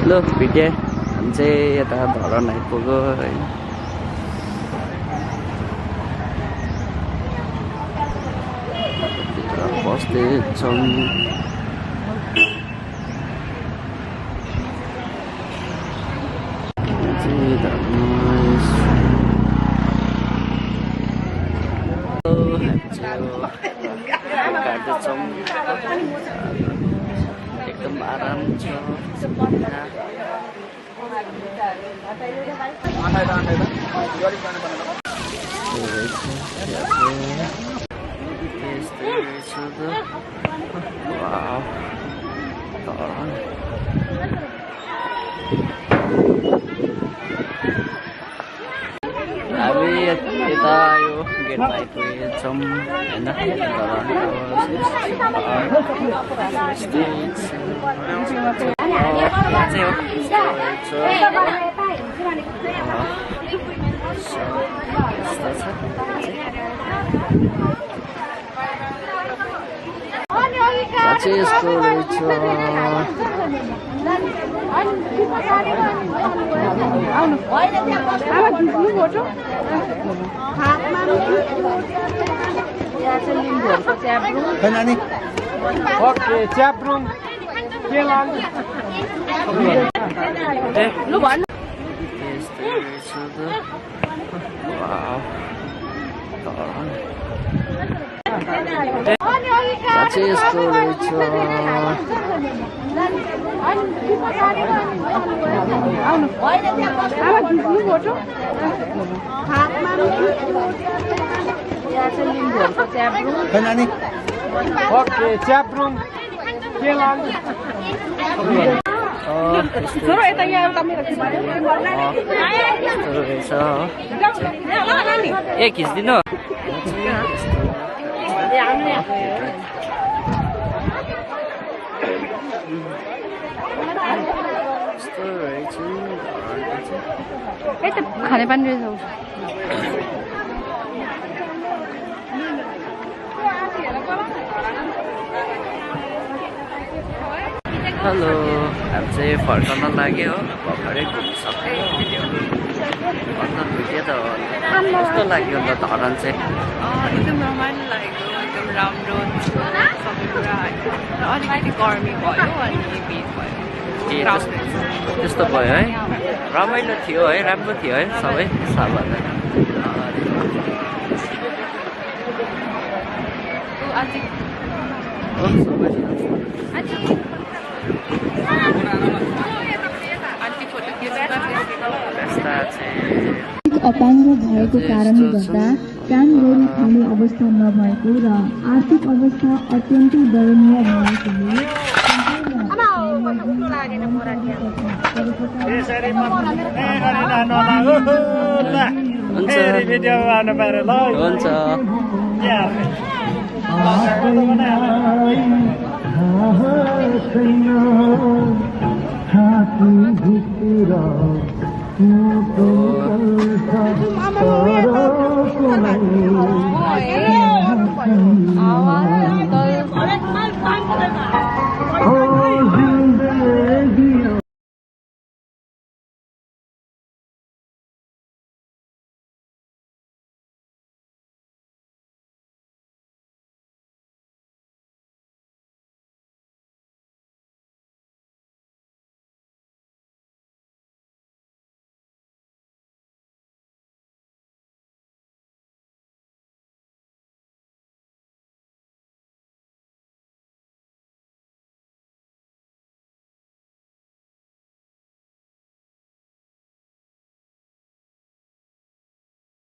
ल भेटे हामी चाहिँ यता धरान आइपुग्यो होइन बस्दैछौँ एकदम आराम छ हामी यता यो गेटमा आइपुगेछौँ होइन यस्तो रहेछ ओके च्याब्रुङ के लानु यस्तो रहेछ ओके च्याब्रुङ के लानु ए खिच्दिनु खाने पानी रहेछ हेलो हामी चाहिँ फर्कन लाग्यो भर्खरै घुमिसक्यो अन्त भेट्यो त कस्तो लाग्यो अन्त धरान चाहिँ एकदम रमाइलो लाग्यो एकदम राम्रो सबै कुरा अलिकति गर्मी भयो अनि भिड भयो ए त्यस्तो भयो है रमाइलो थियो है राम्रो थियो है सबै सबभन्दा अपाङ्ग भएको कारणले गर्दा काम गरी खाने अवस्था नभएको र आर्थिक अवस्था अत्यन्तै दयनीय भएकोले हुन्छ